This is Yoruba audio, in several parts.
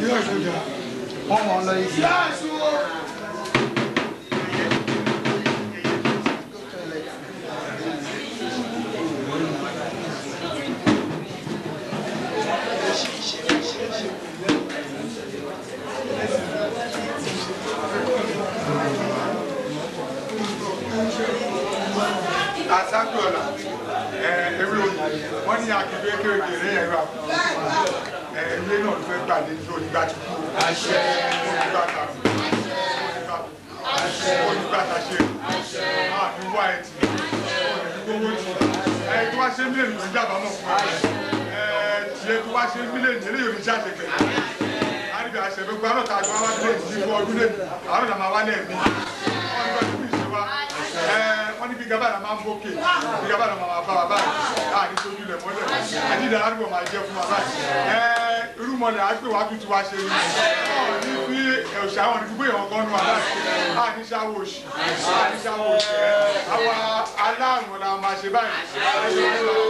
Yóò ṣojà. Wọ́n mọ̀ ọ́ lọ yìí. Yáàṣù o. Asagboola ewé oyè wọ́n ní akíndé kékeré ẹ̀rọ ewé náà ló fẹ́ gbà ní onígbà tó kú onígbà tàbí onígbà tàṣe àbí wá ẹtì onígbówó tì ẹ tó wá ṣe mílíọ̀nù ní dàbámọ̀ fún ẹ tiẹ̀ tó wá ṣe mílíọ̀nù eléyìí ò ní jáde pẹ̀lú àríbi àṣẹ gbogbo àlọ́ tàbí wá mílíọ̀nù ní fún ọdún lẹ́nu àwọn ọ̀nà máa wá lẹ́ẹ̀mí wọ́n ní bí gaba máa ń bókè bí gaba náà máa bá wa báyìí láà ní sójú lẹ̀ mọ́lẹ̀ àdídà aládùúgbò máa jẹ́ fún wa báyìí irúmọlẹ̀ àgbè wa tuntun wa ṣe ní wọ́n ní fi ẹ̀ṣẹ̀ àwọn ní gbogbo èèyàn kan nù wa báyìí láà ní sáwọ́ òṣì láà ní sáwọ́ òṣì àwa aláàrùn la máa ṣe báyìí.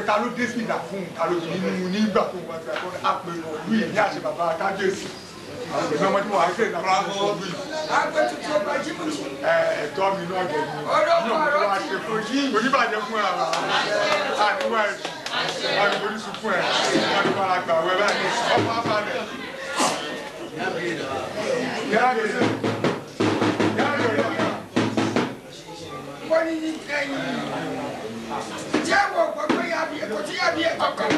Ta ló dé sí ìdá fún ta ló nínú nígbà tó wà gbà tó àpèrò òlú yìí ní àṣẹ bàbá kábíyèsí ìgbà ọmọdé wọn àgbẹ̀ ìlànà òlú yìí. Àgbẹ̀ tuntun ọba jímùtù. Ẹ̀tọ́ mi náà jẹ ní ní ọmọdé wa ṣe fún yìí oníbàjẹ́ fún ẹ àníwá ẹ̀sùn àníwá oníṣù fún ẹ àníwá àgbà wẹ báyìí ọmọ abalẹ̀. Wọ́n ní ẹ̀yìn jẹ́ wọ̀ gbọ́gbọ́ yàbí ẹ̀kọ́ tí yàbí ẹ̀kọ́ kan.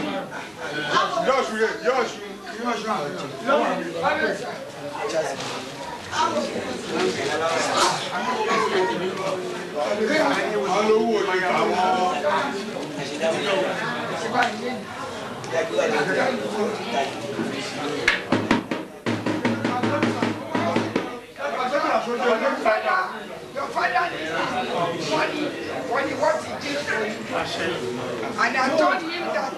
Yọ̀ọ̀sù rẹ̀ yọ̀ọ̀sù yọ̀ọ̀sù. Alówó ni àwọn. Your father is funny, funny what he did for you. And I told him that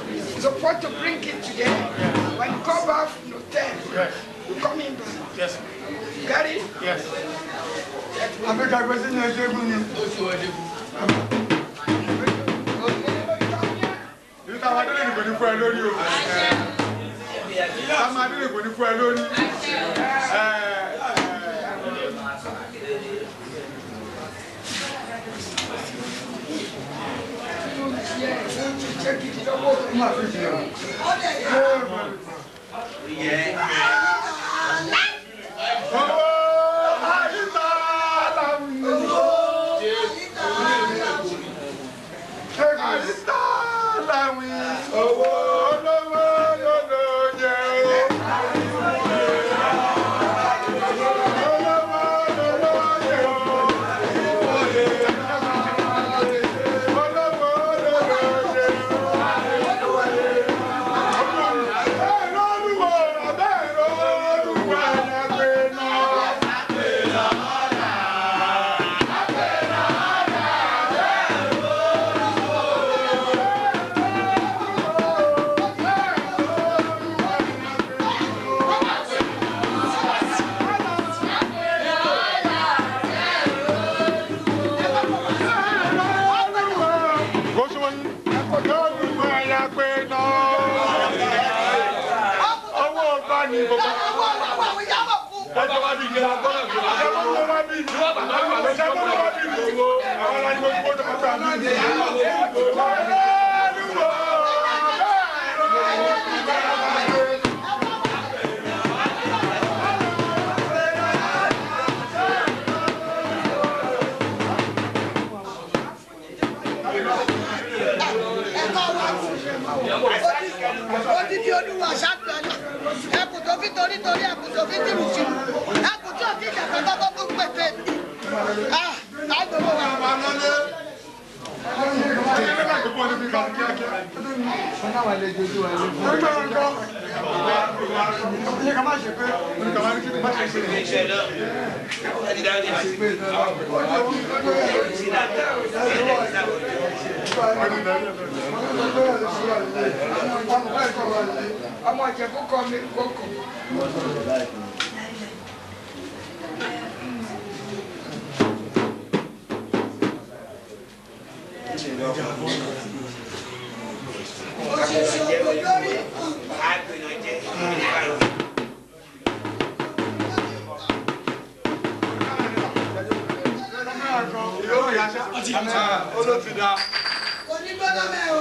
he's supposed to bring it today. When you come back from the hotel, you come in back. Yes. Got it? Yes. Odidi Olúwa ṣáájú ẹ̀la ẹkùn tó fi torí torí ẹkùn tó fi tìrù tìrù ẹkùn tí ò ti jàpá tó tó pèpè àgbẹ̀wò wa. Ọmọ Ìjẹ̀bú kọ́ mi kókò. Òṣìṣẹ́ olórí. Onígbọ́dọ̀ mẹ́ o.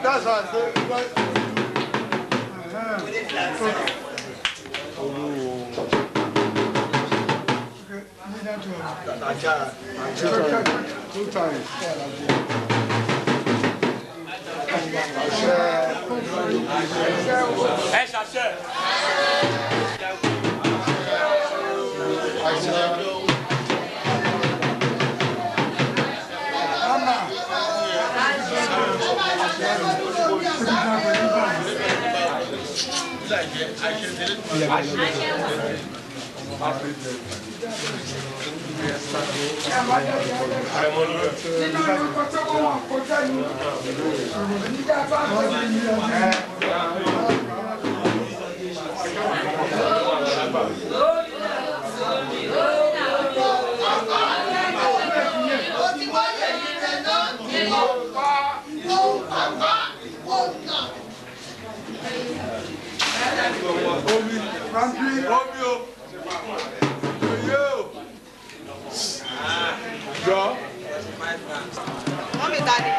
That's what I said. Two times. Mọ́mí ta ni?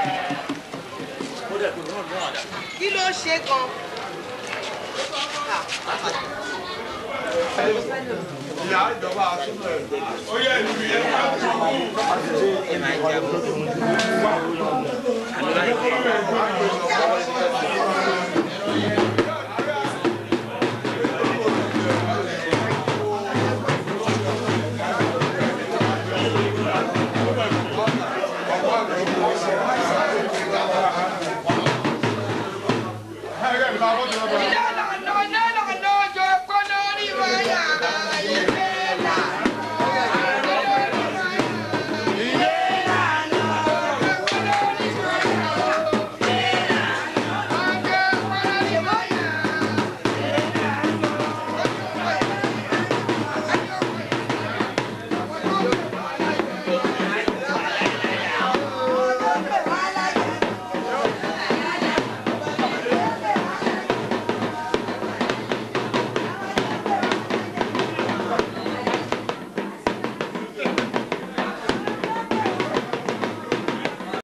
Kí ló ṣe gan? Ìyá ìjọba àtúnú ẹ̀. Ó yẹ ìlú yẹn ká tó kú.